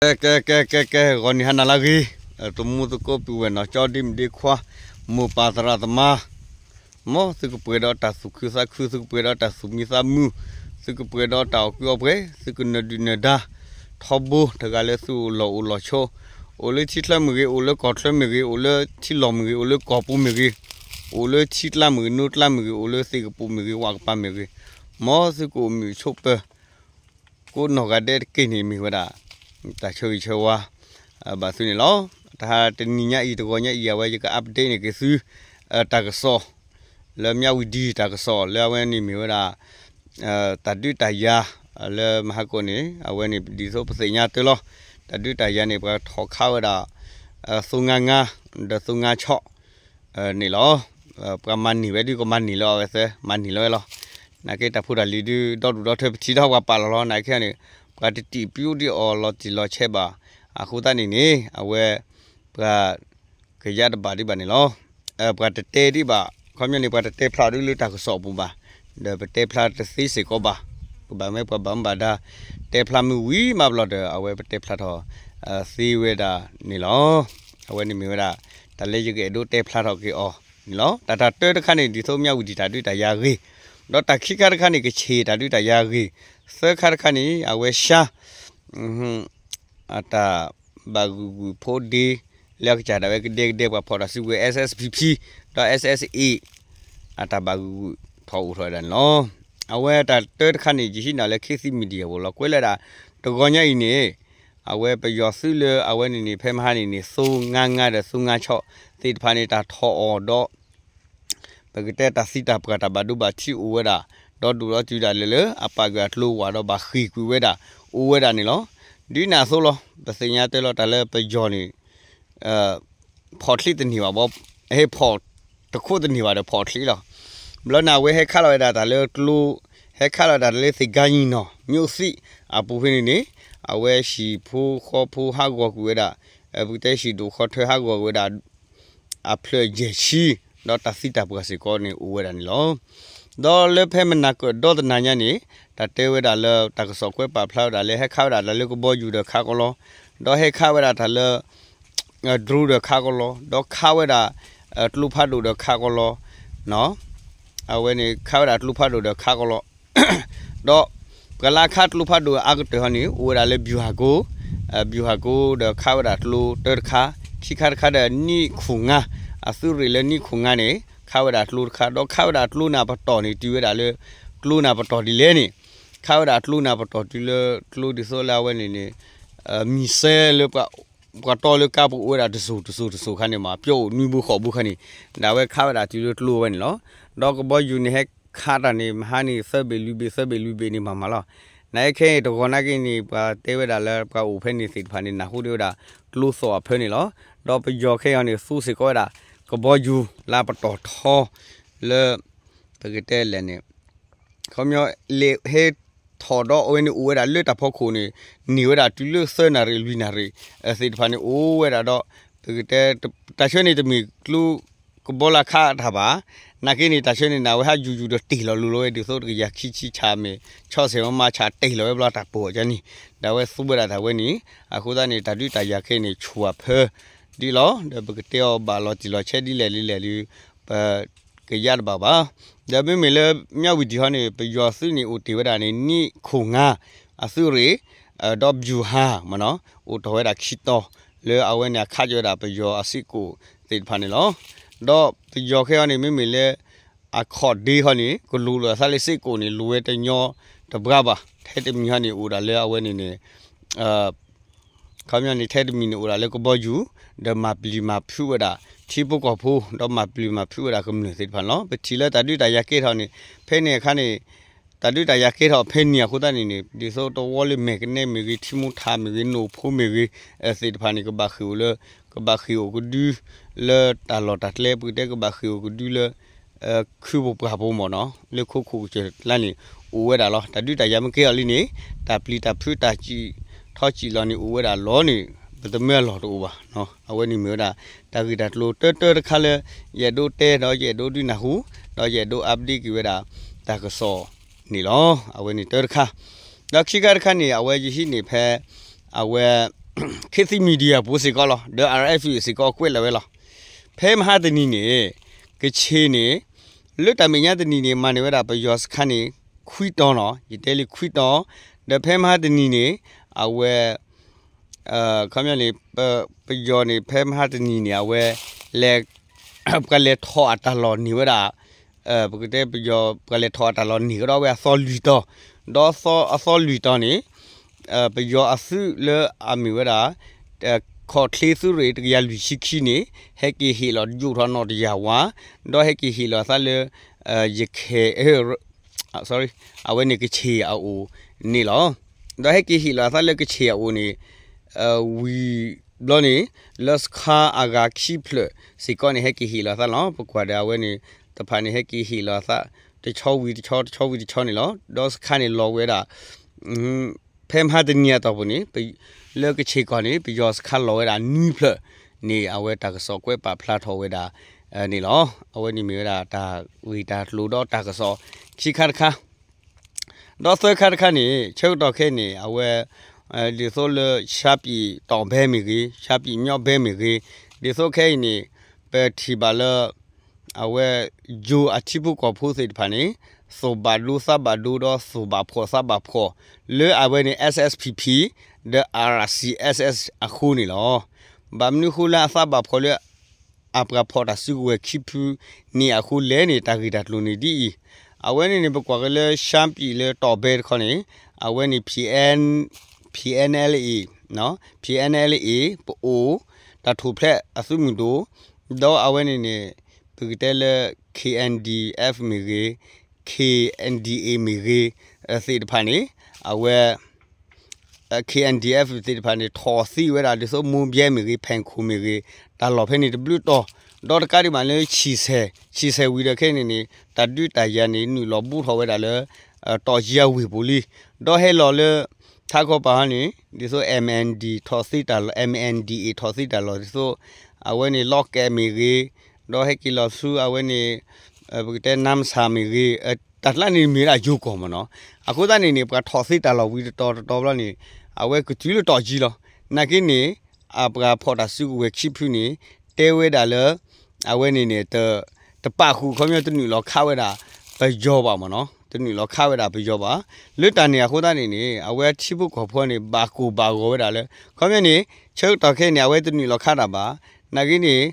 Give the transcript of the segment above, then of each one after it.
ကဲ ကဲ ကဲ ကဲ ကဲ ဂီၤနံၤဟါနၤလၢအဂ့ၤ, သမူသကိးပုၢ်ဝဲၢ်နီၢ်ကၠီ ဒ့မုၣ်ဒ့ခွါ, မိၢ်ပၢ်သရၣ်သမါ, မ်သုကပှဲၤဒီးတၢ်သူၣ်ခုသးခု, သုကပှဲၤဒီးတၢ်သူၣ်မံသးမုာ်, သုကပှဲၤဒီးတၢ်အီၣ်ကုအီပှဲၤ, သုကနၢၤဒုၣ်နၢၤဒါ ထီဘိ တဂၤလၢသုအိၣ်လီၢ်အိၣ်လီၢ်ဆိ, အိၣ်လၢထံချၢမ့ၢ်ဂ့ၤ, အိၣ်လၢကီၢ်ချၢမ့ၢ်ဂ့ၤ, အိၣ်လၢထံလီၢ်မ့ၢ်ဂ့ၤ, အိၣ်လၢကီၢ်ပူၤမ့ၢ်ဂ့ၤ, အိၣ်လၢထံကျါမ့ၢ်ဂ့ၤ, နိကျါမ့ၢ်ဂ့ၤ, အိၣ်လၢသ့ၣ်ကပူၤမ့ၢ်ဂ့ၤ, ဝၣ်ကပၤမ့ၢ်ဂ့ၤ, မ်သုကအိၣ်မုာ်ဆိးပၢၤ ကိးနီၢ်ဂၤဒဲးတက့ၢ်န့ၣ် မ့ၢ်ဝဲဒၣ် တၢ်ဆၢဂ့ၤဆၢဝါ ဘၣ်သုန့ၣ်လီၤ. တဟါတနံၤညါအံၤ တဂီၤညါအံၤ အဝဲယက update န့ၢ်က့ၤသု တၢ်ကစီၣ် လၢမၠၣ်ဝံၤဒံး တၢ်ကစီၣ်လၢအဝဲန့ၣ်မ့ၢ်ဝဲဒၣ် တၢ်ဒုးတၢ်ယၤ လၢမဟါကိၣ်န့ၣ် အဝဲန့ၣ်ဒ်သိးပသ့ၣ်ညါတၢ်လီၤ. တၢ်ဒုးတၢ်ယၤန့ၣ် ပှၤထီၣ်ခးဝဲဒၣ် သိငါငါ ဒီးသိငါဆီၣ် န့ၣ်လီၤ. ပှၤမၤန့ၢ်ဝဲဒုးကမၤန့ၢ်လၢအဝဲသ့ၣ် မၤန့ၢ်လၢဝဲလီၤ. နာ်က့တၢ်ဖိတၢ်လံၤဒုး ဒီဒူၣ်ဒီထၢ ပထံၣ်ဒီးပှၤပာ်လီၤလီၤ. နာ်က့န့ၣ် ပှၤတတံာ်ပျူဒံးအီၤလီၤတံၢ်လီၤဆဲးဘၣ်. အဃိသတးန့ၣ်န့ၣ် အဝဲ ပှၤ ကယၢ်တဘၣ်ဒံးဘၣ်န့ၣ်လီၤ. ပှၤတတဲဒံးဘၣ် ခီပညီန့ၣ် ပှၤတတဲဖျါဒုးလၢတၢ်ကစီၣ်အပူၤဘၣ်. ဒီးပတဲဖျါတသ့စ့ၢ်ကီးဘၣ်. ပဘၣ်မ့ၢ်ပှၤဘၣ်မူဘၣ်ဒါ တဲဖျါမုၢ်ဝံၤမးဘျီဒီး အဝဲပတဲဖျါထီၣ် သ့ဝဲဒၣ်န့ၣ်လီၤ. အဝဲန့ၣ်မ့ၢ်ဝဲဒၣ် တၢ်လၢယကအဲၣ်ဒိးတဲဖျါထီၣ်က့ၤအီၤန့ၣ်လီၤ. တၢ်တၢတၢတခါန့ၣ် ဒ်သိးမၠၣ်ဝံၤဒံးတၢ်ဒုးတၢ်ယၤအဂ့ၢ်, ဒီးတၢ်ခံခါတခါန့ၣ် ကဆ့ၣ်တၢ်ဒုးတၢ်ယၤအဂ့ၢ်, သၢခါတခါန့ၣ် အဝဲရှါ အတၢ်ဘၣ်ဂုာ်ဂုာ်ဖိဒ့ လၢအကစၢ်ဒၣ်ဝဲကဒဲကဒဲ ပှၤဖီၣ်တၢ်စုကဝဲၤ SSPP ဒီး SSA အတၢ်ဘၣ်ဂုာ်ဂုာ်ထီၣ်အိၣ်ထီၣ်ဝဲဒၣ်န့ၣ်လီၤ. အဝဲတၢ်တၢတခါန့ၣ် ယဟံးန့ၢ်လၢ ခေတ်သစ် Media ပူၤလီၤ. ကွဲးလၢဒၣ် တဂီၤညါအံၤန့ၣ် အဝဲပယီၤသုးလၢအဝဲန့ၣ်န့ၣ် ဖဲမဟါန့ၣ်န့ၣ် သိငါငါဒီးသိငါဆီၣ် သ့ၣ်တဖၣ်န့ၣ် တၢ်ထီၣ်အီၤဒီး ပကတဲတၢ်သံတၢ်ပှၢ်တၢ်ဘၣ်ဒိဘၣ်ထံးအိၣ်ဝဲဒၣ်, ဒီးဒိၣ်ဒီးတုၤဒၣ်လဲာ်လၢအပာ်ကွံာ်အကျိဝဲဒီးဘၣ်ဃ့ၢ်ကွံာ်ဝဲဒၣ် အိၣ်ဝဲဒၣ်န့ၣ်လီၤ. ဒ်န့ၣ်အသိးလီၤ. ပသ့ၣ်ညါတၢ်လီၤ တၢ်လၢပယီၤန့ၣ် ဖီၣ်ချံတန့ၢ်ဘၣ်ဘၣ်, ဟဲဖီၣ်တခိၣ်တန့ၢ်ဘၣ်ဒီးဖီၣ်ချံလီၤ. ဘျီန့ၣ် အဝဲဟဲခးလီၤဝဲဒၣ်တၢ်လၢကျိ, ဟဲခးလီၤဝဲဒၣ်တၢ်လၢသ့ၣ်ကါယံၣ်နီၣ် မၠိၣ်သံး အပူၤဖဲန့ၣ်န့ၣ် အဝဲဟံၣ်ဖိဃီဖိဟးဂီၤကွံာ်ဝဲဒၣ်, ပကတဲဟံၣ်ဒိၣ်ဃီထၢဟးဂီၤကွံာ်ဝဲဒၣ် အဖျၢၣ်ယဲၢ်ဆံ, ဒီးတၢ်သံတၢ်ပှၢ်စ့ၢ်ကီးန့ၣ်အိၣ်ဝဲဒၣ်န့ၣ်လီၤ. ဒီးလၢဖဲမနၤကၢၣ်ဒီတနၤညါန့ၣ် တၢ်တဲဝဲဒၣ်လၢတၢ်ကစီၣ်ကွဲးပာ်ဖျါဝဲဒၣ်လၢ ဟဲခးဝဲဒၣ်တၢ်လၢကဘီယူၤဒီးခးကီလီၤ, ဒီးဟဲခးဝဲဒၣ်တၢ်လၢ drone ဒီးခးကီလီၤ, ဒီးခးဝဲဒၣ် ကျိဖးဒိၣ်ဒီးခးကီလီၤ. အဝဲန့ၣ်ခးဝဲဒၣ်ကျိဖးဒိၣ်ဒီးခးကီလီၤ. ဒီးပှၤလၢအခးကျိဖးဒိၣ်အါကတၢၢ်ဟီန့ၣ် အိၣ်ဝဲဒၣ်လၢ ဗျူဟာကုန်း, ဗျူဟာကုန်း ဒီးခးဝဲဒၣ်ကျိတၢတခါ, ခံခါတခါဒီးနံၣ်ခိၣ်ငါ, အသုးရ့ၣ်လၢနံၣ်ခိၣ်ငါန့ၣ် ခးဝဲဒၣ်ကျိတခါ, ဒီးခးဝဲဒၣ်ကျိန့ၣ်ပတီၢ်န့ၣ် တုၤဝဲဒၣ်လၢ ကျိန့ၣ်ပတီၢ်ဒ်လဲၣ်န့ၣ်, ခးဝဲဒၣ်ကျိန့ၣ်ပတီၢ်တုၤလၢကျိဒ်သိးလၢအဝဲန့ၣ်န့ၣ် မံၤစဲလၢ ပှၤတီလၢကါပူၤအိၣ်ဝဲဒၣ်တစိၤတစိၤတစိၤခါန့ၣ်မး ပျီအိၣ်နွံဘိဃိးဘိခါန့ၣ်, ဒီးအဝဲခးဝဲဒၣ်တုၤလၢကျိဝဲန့ၣ်လီၤ. ဒီးကဘီယူၤန့ၣ်ဟဲခးတၢ်န့ၣ် မဟါန့ၣ် သၢဘ့ၣ်လွံၢ်ဘ့ၣ် သၢဘ့ၣ်လွံၢ်ဘ့ၣ်န့ၣ်မးမးလီၤ. နာ်က့ခဲအံၤတဂီၤနာ်က့န့ၣ် ပှၤတဲဝဲဒၣ်လၢပှၤအိၣ်ဖဲန့ၣ်သ့ၣ်တဖၣ်န့ၣ် နၢ်ဟူဒံးဝဲဒၣ် ကျိသီၣ်အဖၢန့ၣ်လီၤ. ဒီးပယီၤခဲအံၤန့ၣ် သူစ့ၢ်ကီးဝဲဒၣ် ကဘီယူၤလၢပတီၢ်ထီ လၢ ပကတဲလဲၣ်န့ၣ် ခီပညီ လဲၤဟဲထီၣ်ဒီးအဝဲန့ၣ်အိၣ်ဝဲဒၣ်လၢတၢ်ဖီခိၣ်န့ၣ် န့ၢ်ဝဲဒၣ်တုၤလၢသၢနၣ်ရံၣ်လွံၢ်နၣ်ရံၣ် သ့ၣ်တဖၣ်န့ၣ်အိၣ်ဝဲဒၣ်ဒီး ပကတဲ တၢ်ဆၢန့ၣ်တမ့ၢ်ကျိကဘီလၢခးတၢ်ဘၣ်. နာ်က့န့ၣ် တၢ်ဆၢန့ၣ်န့ၣ် အဝဲဟးယူၤယူၤဒီးတ့ၢ်လီၤလိၤလီၤဝဲ ဒ်သိးတကယၤခံဆံဆၣ်မ့ၢ် ဆီၣ်ဆဲးမးမးဆၣ်တ့ၢ်လီၤဝဲဘျီတၢ်ပိာ်ကန့ၣ် ဒီးအဝဲသူဝဲဒၣ်တၢ်ဝဲန့ၣ် အဃိသတးန့ၣ် တၢ်ဒုးတၢ်ယၤခဲအံၤန့ၣ် ဆူၣ်အဖၢဒံးလီၤ. ဒီးပကတဲအီၤဘၣ်လီၤတံၢ်လီၤဆဲးဒ်လဲၣ်ဒ်လဲၣ်ဒီး ပ ကယါတဘၣ်ဘၣ်. ဒီးမ့မ့ၢ်လၢမၠၣ်ဝံၤဒံးဟီန့ၣ် ပယီၤသုးန့ၣ်အိၣ်တ့ၢ်ဝဲဒၣ်န့ၣ် နံၣ်ခိၣ်ငါ အသုးရ့ၣ် ဒီး ဗျူဟာ မ့ၢ်နီၤ အိၣ်ထီၣ်ဝဲဒၣ်ခံတီၤ လၢအဝဲန့ၣ်အခးက့ၤဝဲဒၣ်ပယီၤအစ့ၢ်ကီးသ့ၣ်တဖၣ်န့ၣ်လီၤ. ဒီးပယီၤခဲအံၤန့ၣ် မ့မ့ၢ်လၢ အခီၣ်ဒ့ဟီန့ၣ် ကလူးလိာ်သးလၢစ့ၢ်ကီးန့ၣ် လူၤဝဲတညီတဘျီဘၣ်. ထဲတမံၤဟီန့ၣ်အိၣ်ဒၣ်လၢအဝဲန့ၣ်န့ၣ် ခီပညီန့ၣ် ထဲတမံၤန့ၣ်အိၣ်ဒၣ်လၢကဘီယူၤ ဒီးမၤပျံၤမၤဖုးဝဲဒၣ် ထံဖိကီၢ်ဖိ ဒီးမၤပျံၤမၤဖုးဝဲဒၣ်ကမျၢၢ်သ့ၣ်တဖၣ်န့ၣ်လီၤ. ပထံၣ်လၢတၢ်ဒုးတၢ်ယၤကဲထီၣ်န့ၣ် ဖဲန့ၣ်အခါန့ၣ် တၢ်ဒုးတၢ်ယၤကဲထီၣ်ဖဲန့ၣ်အဃိသတးန့ၣ်န့ၣ် ဒ်သိးတဝီလၢမဲာ်ကနဲမ့ၢ်ဂ့ၤ ထံမိၢ်ထါမ့ၢ်ဂ့ၤ နိၣ်ဖိမ့ၢ်ဂ့ၤ သ့ၣ်တဖၣ်န့ၣ် ကဘၣ်ဃ့ၢ်အိၣ်လၢ ကဘၣ်ဃ့ၢ်အိၣ်ကဒု လၢတၢ်လီၢ်တၢ်ကျဲ ပကတဲကဘၣ်ဃ့ၢ်အိၣ်ကဒုလၢ ခုပပှၢ်ဖိမ့ၢ်နီၤ လၢခိခိၣ်ကစၢၢ်ကျါန့ၣ် အိၣ်ဝဲဒၣ်လီၤ. တၢ်ဒုးတၢ်ယၤမ့ၢ်ကဲအီၤလံန့ၣ် တၢ်ပျံၤတၢ်ဖုးတၢ်စံၣ်ထီၣ်စံၣ်လီၤန့ၣ် အိၣ်ဝဲဒၣ်လီၤန့ၣ် ပတမၢအလီၢ်တအိၣ်ဘၣ်. အဝဲန့ၣ်မ့ၢ်ဝဲဒၣ် တၢ်ဂ့ၢ်တၢ်ကျိၤတၢတၢတခါလၢ ယအဲၣ်ဒိးတဲဒီးယအဲၣ်ဒိးဒုးနၢ်ဟူ ဒီးယအဲၣ်ဒိး update က့ၤဝဲဒၣ် တၢ်ကစီၣ်န့ၣ်လီၤ. အဝဲန့ၣ်တၢတခါ ဒီးခံခါတခါန့ၣ် အဝဲယဟံးန့ၢ်ဖဲ အဝဲ Khit Thit Media ပူၤစ့ၢ်ကီးလီၤ, ဒီး RFA စ့ၢ်ကီးကွဲးလီၤဝဲလီၤ. ဖဲမဟါတနံၤန့ၣ် ကခ့ၣ်န့ၣ် လၢတၢ်မဲာ်ညါတနံၤန့ၣ် မၤန့ၢ်ဝဲဒၣ်ပယီၤစခါန့ၣ် ခွံတီၤနီၤ, ယတဲလံခွံတီၤ, ဒီးဖဲမဟါတနံၤန့ၣ် အဝဲ ခီပညီန့ၣ် ပယီၤန့ၣ် ဖဲမဟါတနံၤန့ၣ် အဝဲ လဲၤ ပှၤလဲၤထီၣ်အတၢ်လီၢ်န့ၢ်ဝဲဒၣ် ပကတဲပယီၤ ပှၤလဲၤထီၣ်အတၢ်လီၢ်န့ၢ်ကဒီးဝဲအသီလွံၢ်တီၤ, ဒီးအသီလွံၢ်တီၤန့ၣ် ပယီၤအသုးလၢအမ့ၢ်ဝဲဒၣ် ခီၣ်ချ့သုးရ့ၣ်တကယၤလွံၢ်ဆံခံန့ၣ် ဟဲက့ၤဟ့ၣ်လီၤယိာ်ထီၣ်နီၣ်တယၢ်ဝါ, ဒီးဟဲက့ၤဟ့ၣ်လီၤအသးလၢ ယခဲ အဝဲန့ၣ်ကခ့ၣ်အအိၣ်န့ၣ်လီၤ. ဒီးဟဲက့ၤဟ့ၣ်လီၤအသးလၢကခ့ၣ်အအိၣ်န့ၣ် ဝံၤဘျီန့ၣ် လၢစခါအဂၤခံဖျၢၣ်စ့ၢ်ကီးန့ၣ် ဟဲက့ၤဟ့ၣ်လီၤအသးလီၤ. ပကွၢ်ဒီးအဝဲန့ၣ် တဖၣ်န့ၣ် ဟဲက့ၤဟ့ၣ်လီၤအသး တဆီဝံၤတဆီ တဆီဝံၤတဆီန့ၣ်လီၤ. ဒီးစခါန့ၣ်လီၤဝဲဒၣ် ဖဲမဟါတနံၤအတီၢ်ပူၤန့ၣ် လၢကခ့ၣ်ကီၢ်န့ၣ် ပယီၤစခါလီၤဝဲဒၣ်နွံဖျၢၣ်န့ၣ် အဝဲတၢ်ကစီၣ်ကွဲးပာ်ဖျါထီၣ်ဝဲဒၣ်န့ၣ်လီၤ. အဝဲန့ၣ်မ့ၢ်ဝဲဒၣ်တၢ်ဂ့ၢ်တၢ်ကျိၤဒီးတၢ်ကစီၣ်ခံခါတခါ ဒီးသၢခါတခါန့ၣ် ဆၢကတီၢ်ခဲအံၤန့ၣ် အဝဲ ဒ်သိးလၢ ရှမ်းပြည်တောင်ဘက် မ့ၢ်ဂ့ၤ ရှမ်းပြည်မြောက်ဘက် မ့ၢ်ဂ့ၤ ဒ်သိးခဲအံၤန့ၣ် ပထံၣ်ဘၣ်လၢ အဝဲ ယိၤအထံဖိကီၢ်ဖိသ့ၣ်တဖၣ်န့ၣ် သူၣ်ဘၣ်ဒိသးဘၣ်ဒိဒီးသူၣ်ဘၣ်ဖှီၣ်သးဘၣ်ဖှီၣ် လၢအဝဲန့ၣ် SSPP ဒီး RCSS အဃိန့ၣ်လီၤ. ဘၣ်မနုၤအဃိလၢအသးဘၣ်ဖှီၣ်လၢ အပှၤဖီၣ်တၢ်စုကဝဲၤခံဖုန့ၣ်အဃိလဲၣ်န့ၣ် တၢ်ဂ့ၢ်တၢ်ကျိၤန့ၣ်ဒ်အံၤ, အဝဲန့ၣ်န့ၣ် ပကွၢ်က့ၤလၢ ရှမ်းပြည် လၢတီၢ်ဘဲတခီန့ၣ် အဝဲန့ၣ် PN PNLA နီၤ PNLA ပအိၣ် တၢ်ထူၣ်ဖျဲးအသုးမုၢ်ဒိၣ် ဒီးအဝဲန့ၣ်န့ၣ် ပကတဲလၢ KNDF မ့ၢ်ဂ့ၤ KNDA မ့ၢ်ဂ့ၤ သ့ၣ်တဖၣ်န့ၣ် အဝဲ KNDF သ့ၣ်တဖၣ်န့ၣ် ထီၣ်သံဝဲဒၣ် ဒ်သိးမိၢ်ဘဲမ့ၢ်ဂ့ၤ ဖဲၣ်ခိၣ်မ့ၢ်ဂ့ၤ တၢ်လီၢ်ဖဲန့ၣ်တဘျုးတီၤ, ဒီးတကးဒံးဘၣ်လၢ ဆံၣ်ဆဲၣ် ဆံၣ်ဆဲၣ်ဝံၤဒီးခဲအံၤန့ၣ်န့ၣ် တၢ်ဒုးတၢ်ယၤန့ၣ် နုာ်လီၤဘူးထီၣ်ဝဲဒၣ်လၢ တီၢ်ယံၤအဝ့ၢ်ပူၤလံ, ဒီးဟဲလီၤလၢ ထးခီပၤဟီန့ၣ် ဒ်သိး MND ထီၣ်သံတၢ်လီၢ် MNDAA ထီၣ်သံတၢ်လီၢ် ဒ်သိး အဝဲန့ၣ် လီၢ်ကဲမ့ၢ်ဂ့ၤ, ဒီးဟဲက့ၤလီၤဆူအဝဲန့ၣ် ပကတဲနါမဆၣ်မ့ၢ်ဂ့ၤ, တၢ်ကျါန့ၣ်မ့ၢ်ဝဲဒၣ်ယိၤကီၢ်မ့ၢ်နီၤ, အဃိသတးန့ၣ်န့ၣ် ပှၤထီၣ်သံတၢ်လီၢ်ဝံၤတတီၤတတီၤဘျီန့ၣ် အဝဲကတုၤလၢတီၢ်ယံၤလီၤ, နာ်က့န့ၣ် အပှၤဖီၣ်တၢ်စုကဝဲၤခံဖုန့ၣ် တဲဝဲဒၣ်လၢ အဝဲန့ၣ်န့ၣ် တပာ်ဃုာ်ခီပညီတနုာ်လီၤခးဝဲဒၣ် ပယီၤဘၣ်မ့ၢ်နီၤ, တနုာ်လီၤခးဝဲဒၣ်ပယီၤဘၣ်, လၢတၢ်န့ၣ်အဃိသတးန့ၣ်န့ၣ် အဝဲထံဖိကီၢ်ဖိန့ၣ် ဘၣ်ကိၢ်ဘၣ်ဂီၤဝဲဒၣ်လၢ ခီပညီန့ၣ် ဆၢကတီၢ်ခဲအံၤန့ၣ် အဝဲတနုာ်လီၤခးတၢ်ဘၣ်, နာ်က့န့ၣ်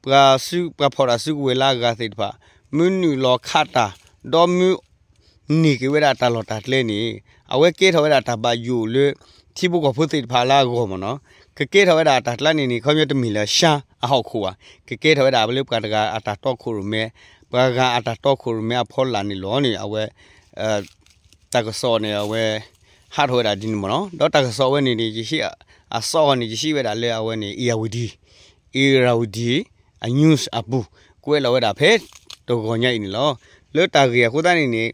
ပှၤစု ပှၤဖီၣ်တၢ်စုကဝဲၤလၢအဂၤသ့ၣ်တဖၣ် မ့ၢ်နုာ်လီၤခးတၢ် ဒီးမ့ၢ် န့ၢ်က့ၤဝဲဒၣ်တၢ်လီၢ်တၢ်ကျဲန့ၣ် အဝဲကဲထီၣ်ဝဲဒၣ်တၢ်ဘၣ်ယိၣ်လၢ ထံဖိကီၢ်ဖိသ့ၣ်တဖၣ်လၢအဂီၢ်မ့ၢ်နီၤ, ကကဲထီၣ်ဝဲဒၣ်တၢ်ကျါန့ၣ်န့ၣ် ခီပညီတမ့ၢ်လၢ ရှမ်း အဟီၣ်ခိၣ်ဘၣ်, ကကဲထီၣ်ဝဲဒၣ်လၢပှၤတဂၤအတၢ်တီခိၣ်ရိၣ်မဲ, ပှၤဂၤအတၢ်တီခိၣ်ရိၣ်မဲအဖီလာ်န့ၣ်လီၤန့ၣ် အဝဲ တၢ်ကစီၣ်န့ၣ် အဝဲ ဟးထီၣ်ဝဲဒၣ်ဒ်န့ၣ်မ့ၢ်နီၤ, ဒီးတၢ်ကစီၣ်ဝဲန့ၣ်န့ၣ် ယဟံး အစီၣ်အီၤန့ၣ် ယဟံးဝဲဒၣ်လၢအဝဲန့ၣ် အ့ၣ်ရဝတီ အ့ၣ်ရဝတီ အnewsအပူၤ ကွဲးလီၤဝဲဒၣ်ဖဲတဂီၤညါအံၤန့ၣ်လီၤ. လၢတၢ်ဂ့ၢ်အဃိသတးန့ၣ်န့ၣ်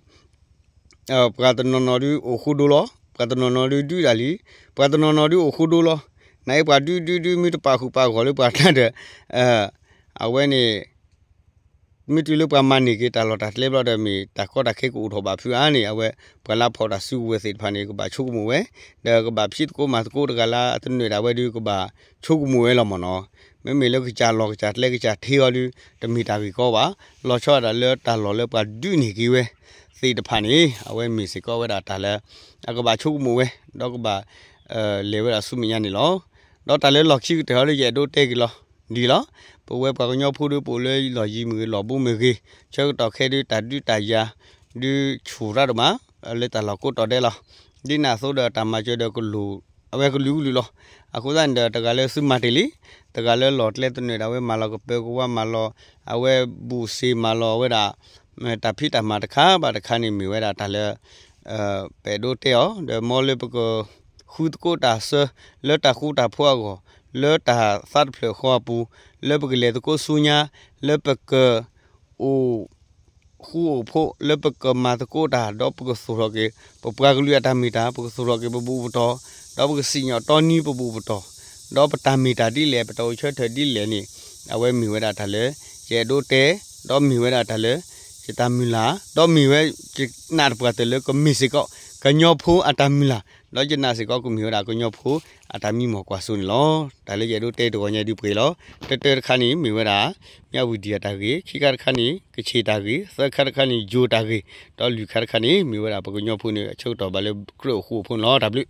ပှၤတနီၤနီၤဒုးအိၣ်ဃိဒိလီၤ, ပှၤတနီၤနီၤဒုးဒုးဒၣ်လံ, ပှၤတနီၤနီၤဒုးအိၣ်ဃိဒိလီၤ, နာ်က့ပှၤဒုးဒုးဒုးမ့ၢ်တပာ်ဃုာ်ပာ်ဂီၤလၢပှၤကျါဒီး အဝဲန့ၣ် မ့ၢ်တုၤလၢပှၤမၤန့ၢ်က့ၤတၢ်လီၢ်တၢ်ကျဲဘျီဒီး မ့ၢ်တၢ်ကီတၢ်ခဲကအိၣ်ထီၣ်ဘၣ်ဖုးအါန့ၣ် အဝဲ ပှၤလၢဖီၣ်တၢ်စုကဝဲၤသ့ၣ်တဖၣ်န့ၣ် ကဘၣ်ဆိကမိၣ်ဝဲ, ဒီးကဘၣ်ဖံးသကိးမၤသကိးတဂၤလၢအတနၢၤဒၣ်ဝဲဒုး ကဘၣ်ဆိကမိၣ်ဝဲလီၤမ့ၢ်နီၤ. မ့မ့ၢ်လၢကစၢ်လီၢ်ကစၢ်ကျဲကစၢ်ထံအီၤဒုး တမ့ၢ်တၢ်ဂ့ၢ်ကီဘၣ်, လီၤဆီဒၣ်တၢ်လၢတၢ်လီၢ်လၢပှၤဒုးန့ၢ်က့ၤဝဲသ့ၣ်တဖၣ်န့ၣ် အဝဲမ့ၢ်စ့ၢ်ကီးဝဲဒၣ်တၢ်လၢ အကဘၣ်ဆိကမိၣ်ဝဲ ဒီးကဘၣ် လဲၤဝဲဒၣ်ဆူမဲာ်ညါန့ၣ်လီၤ. ဒီးတၢ်လၢလီၢ်ခံကတၢၢ်ဟီဒုး ယအဲၣ်ဒိးတဲက့ၤလီၤ ဒ်လီၤ. ပဝဲပှၤကညီဖိဒုး ပအိၣ်လၢလီၢ်ယံၤမ့ၢ်ဂ့ၤ လီၢ်ဘူးမ့ၢ်ဂ့ၤ ဆၢကတီၢ်ခဲဒုး တၢ်ဒုးတၢ်ယၤ ဒုးဆူၣ်တၢ်ဒိၣ်မး လၢတၢ်လီၢ်ကိးတီၤဒဲးလီၤ. ဒ်န့ၣ်အသိးဒီးတၢ်မၤစၢၤဒီးကလိၣ် အဝဲကလုာ်ကလုာ်လီၤ. အဃိသတးန့ၣ်ဒီး တဂၤလၢသုမၤတ့ၢ်လံ, တဂၤလၢလီၢ်ကျဲတနၢၤဒၣ်ဝဲမၤလီၤကပၢၤကဝါမၤလီၤ အဝဲဘူးစ့မၤလီၤဝဲဒၣ် တၢ်ဖံးတၢ်မၤတခါဘၣ်တခါန့ၣ်မ့ၢ်ဝဲဒၣ်တၢ်လၢ ပအဲၣ်ဒိးတဲအီၤ ဒီးမ်လၢပက ဃုသကိးတၢ်ဆၢ လၢတၢ်ဃူတၢ်ဖိးအဂီၢ် လၢတၢ်သးတဖျၢၣ်ဃီအပူၤ လၢပကလဲၤသကိးဆူညါ လၢပက အိၣ်ဃူအိၣ်ဖိး လၢပကမၤသကိးတၢ် ဒီးပကသူၣ်ထီၣ်က့ၤ ပပှၤကလုာ်အတၢ်မ့ၢ်တၢ် ပကသူၣ်ထီၣ်က့ၤပဘူးပတီၢ် ဒီးပကစံၣ်ညီၣ်တီနံၤပဘူးပတီၢ် ဒီးပတၢ်မ့ၢ်တၢ်ဒ်လဲၣ် ပတၢ်အိၣ်ဆၢထၢၣ်ဒ်လဲၣ်န့ၣ် အဝဲမ့ၢ်ဝဲဒၣ်တၢ်လၢ ယအဲၣ်ဒိးတဲ ဒီးမ့ၢ်ဝဲဒၣ်တၢ်လၢ ယတၢ်မုၢ်လၢ် ဒီးမ့ၢ်ဝဲ ယနာ်တပှၢ်တၢၢ်လၢကမ့ၢ်စ့ၢ်ကီး ကညီဖိအတၢ်မုၢ်လၢ် ဒီးယနာ်စ့ၢ်ကီးကမ့ၢ်ဝဲဒၣ်ကညီဖိအတၢ်မံမီၢ်ကွၢ်စိန့ၣ်လီၤ. တၢ်လၢယအဲၣ်ဒိးတဲတဂီၤညါဒုးပှဲၤလီၤ. တၢတၢတခါန့ၣ် မ့ၢ်ဝဲဒၣ် မၠၣ်ဝတံၣ်အတၢ်ဂ့ၢ်, ခံခါတခါန့ၣ် ကခ့ၣ်တၢ်ဂ့ၢ်, သၢခါတခါန့ၣ် ယိၤတၢ်ဂ့ၢ်, ဒီးလွံၢ်ခါတခါန့ၣ် မ့ၢ်ဝဲဒၣ်ပကညီဖိန့ၣ် အဆၢကတီၢ်ဘၣ်လၢကြၢးအိၣ်ဃူအိၣ်ဖိးန့ၣ်လီၤ. တၢ်ဘျုး